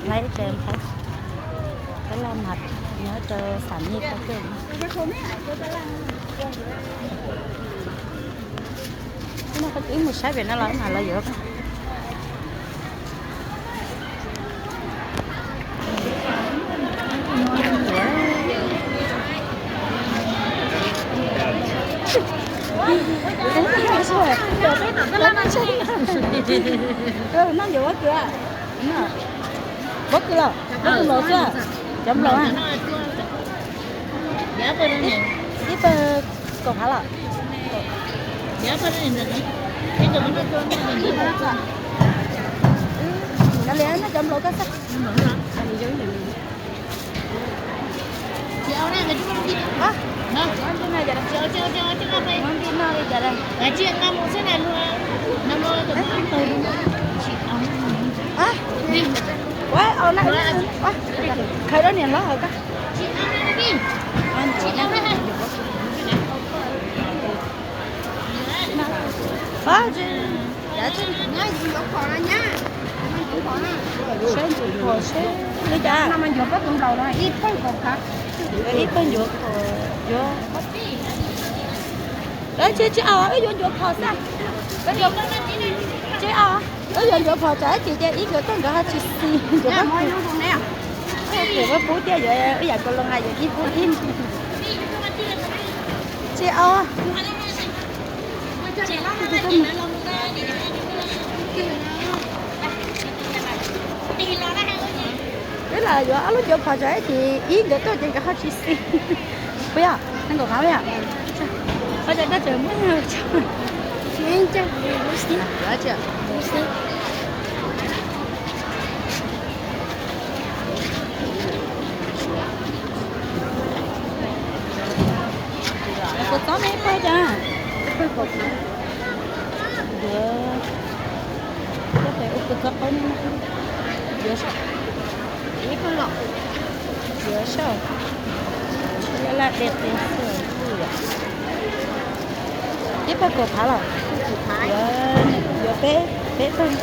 Lawv ib tsev nphav, tab laj mas nyob rau xam nyej tau kawg. Ib no wb mus saib pem no los mas los yuav. Noj yuav pob kws, pob kws los, pob kws nplaum xwb, cov nplaum na. Ib pawg kaum phav los? Cov li noj cov nplaum koj xwb. Ua, khaws rau niam hlob hauv koj. Saib ntxuav phom seb li cas. Ib pawg ncuav phom, yuav, tsis tsis aus, wb yuav ncuav phom xwb. Tsis aus, wb yuav ncuav phom tsam ib chim ces ib nkawd tuaj nkawd ho tsis xis ncuav phom. Peb pub thiab yuav ib yam kaus loo na, yuav ib pub ib. Tsis aus. Wb los yuav ob lub ncuav phom tsam ib chim ib nkawd tuaj ces nkawd ho tsis xis. Puas yog? Nees nkaum phav puas yog? Ua cas koj tseem muab, kua txob ne, ib pawg cas? Yuav, kua txob qaub ne, yuav saib, yuav saib, laj laj tiag tiag xwb. Ib pawg kaum phav los? Yuav, yuav peb, peb pawg.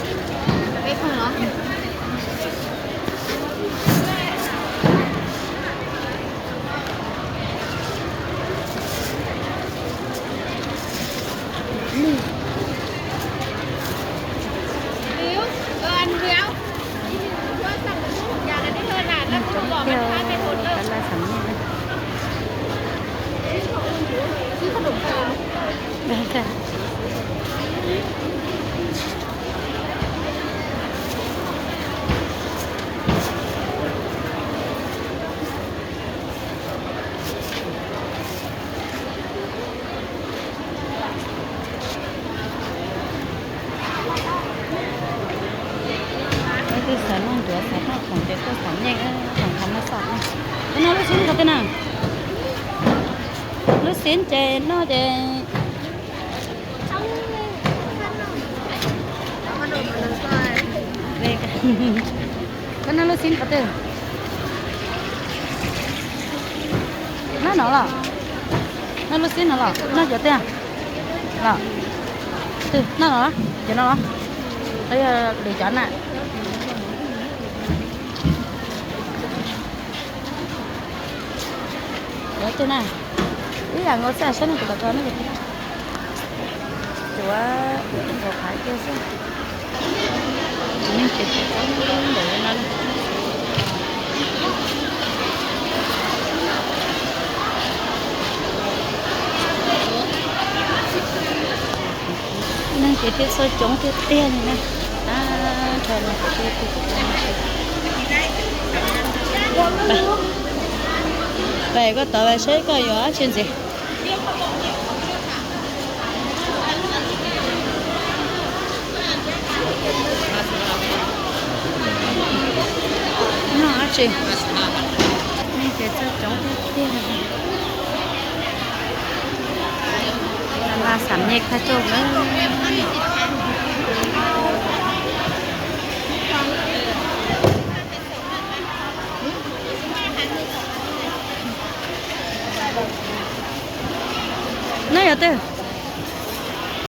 Leej twg xav noj ncuav xav noj khoom ces tuaj xam nyej, khoom tham mas xam na. Koj noj lub xib qhov twg na? Lub xib ces noj ces, koj noj lub xib qhov twg? Noj no los? Noj lub xib no los? Noj cov twg los? Twg noj no? Cov no los? Lwm cov na. Cov twg na? Ib yam nkaus xwb, saib nej tus los tso nej. Cuav nkaus qhav kiag xwb. Neeg ces txaus ntawm no. Neeg ces thiaj txhua coob tiag tiag li na. Pem koj tod saib koj yuav dab tsi ntxiv. Noj dab tsi? Neeg ces txhua coob tiag tiag. Mas xam nyej thaj tsam na.